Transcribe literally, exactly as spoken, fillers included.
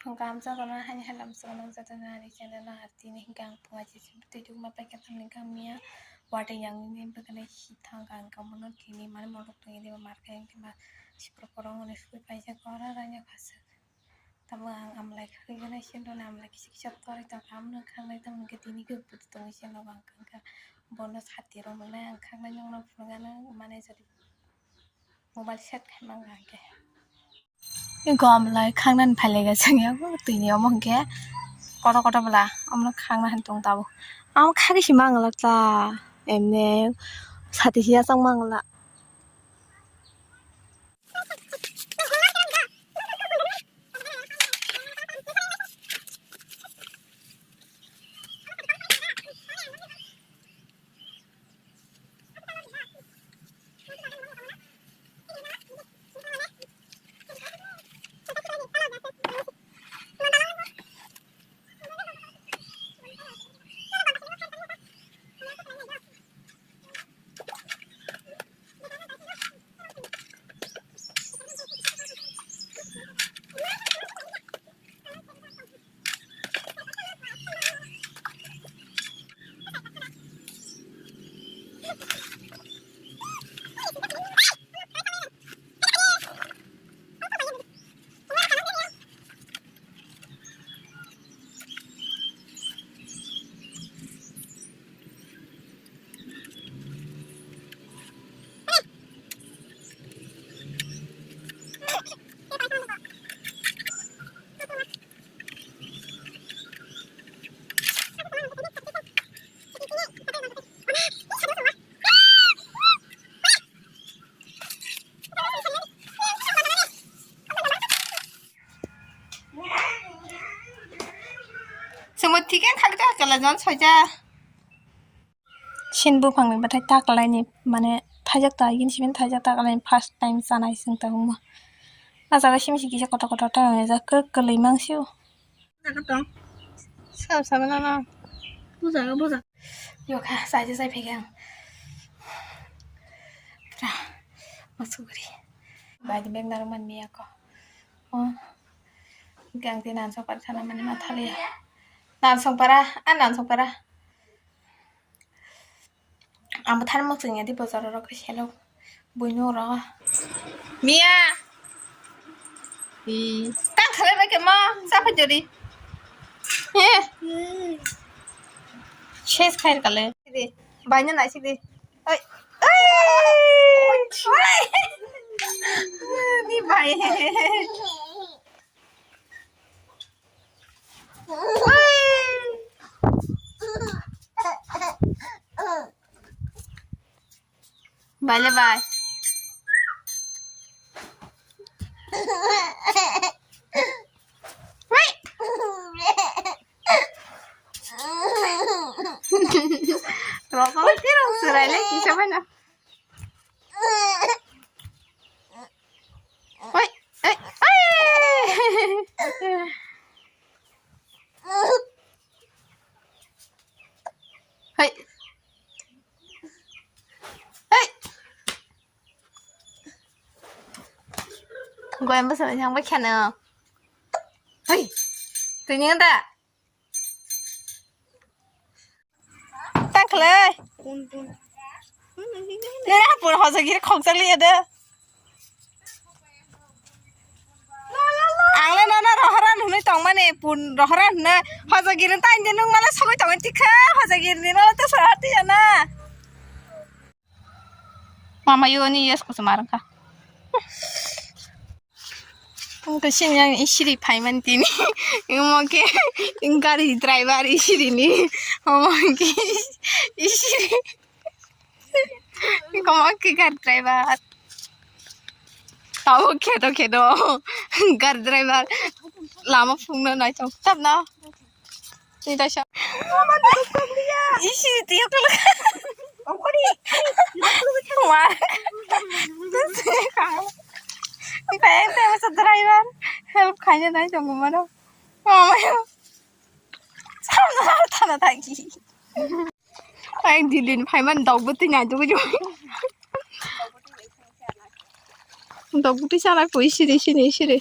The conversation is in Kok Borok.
Phung kaham jotono, haini halam jotono, jotono ani channel o, ar tini hwnkhe ang phung achi twi twi ma paikha tamni kamiya watwi yang nini bwkhani si thang ang kamono tini mani morok tongwi diba markha yang tima sipro korong hwnwi sugwi paijak oro raina khasuk. Tamo ang amlai khagwi gana sendo na amlai kisa kisa torwi tong kha amno khangnai tamo hwnkhe tini khe butu tongwi sendo ang khangkha bono sati rw mwnai ang khangnai nokno phunukgano mane jodi mobile set khai mangkha hwnkhe. Gom lai khangnani phailaika chwngya bo twini omo hwnkhe kotor kotor bwla omono khangna hwn tong tabuk. Amo khagwi se mangwlak ta emne sati se yachang mangwlak. Chwngbo thik khe thakjak kala jon soija. Sin buphangni bathai ta kalaini mane thaijak ta, igini simi thaijak ta kalaini first time chanai chwng tabukma. A jaga simi se kisa kotor kotor ta wngjak kwk kwlwi mangsio. Jaga tong. Sab sab na na. Buja ga buja. Yokha, saija sai phege ang. Tra. Masugri. Bai de bag narwk man miya ko. Oh. Gang de nan sokpara sana mani ma thaliya. Nan sokpara, a nan sokpara. Ang bo thani mwchwng ya di bojaro rok khe selo. Buino ro. Mia. Tang khalai bai khe mo, sa phai jori. He. Ses khair kale. Di. Bai na nai sidi. Oi. Oi. Oi. Ni bai. Bye le bye. Rosol khe rong serai le kisa bai na. Oi, oi, oi. Hei. Hei. Goyang bwsa bai thang bai kheno. Hei. Tini anda. Tang khlai. Nera pun hoja giri khokjak liya de. Ang le nono rohoran hwnwi tongmani, pun rohoran hwnwi. Hojagiri ta inde nung mala sogwi tongwi tikha, hojagiri ni no to sora tiya na. Mama yo ni yes kusu marang kha. Ang to sini yang isiri phaiman tini. Imo ke gari driver isiri ni. Omo ke isiri. Iko ma khe gari driver. Tabo kheto kheto gari driver lama phungno naithok tabna. Ni daisa. Isi tiyo kulu. Wa. Bang bang sa driver help khaina naithok mano. Mama yo. Samna thana thagi. Ang dilin phaiman dogbo twi nai dugui dugui. Dogbo twi sana koi siri sini siri.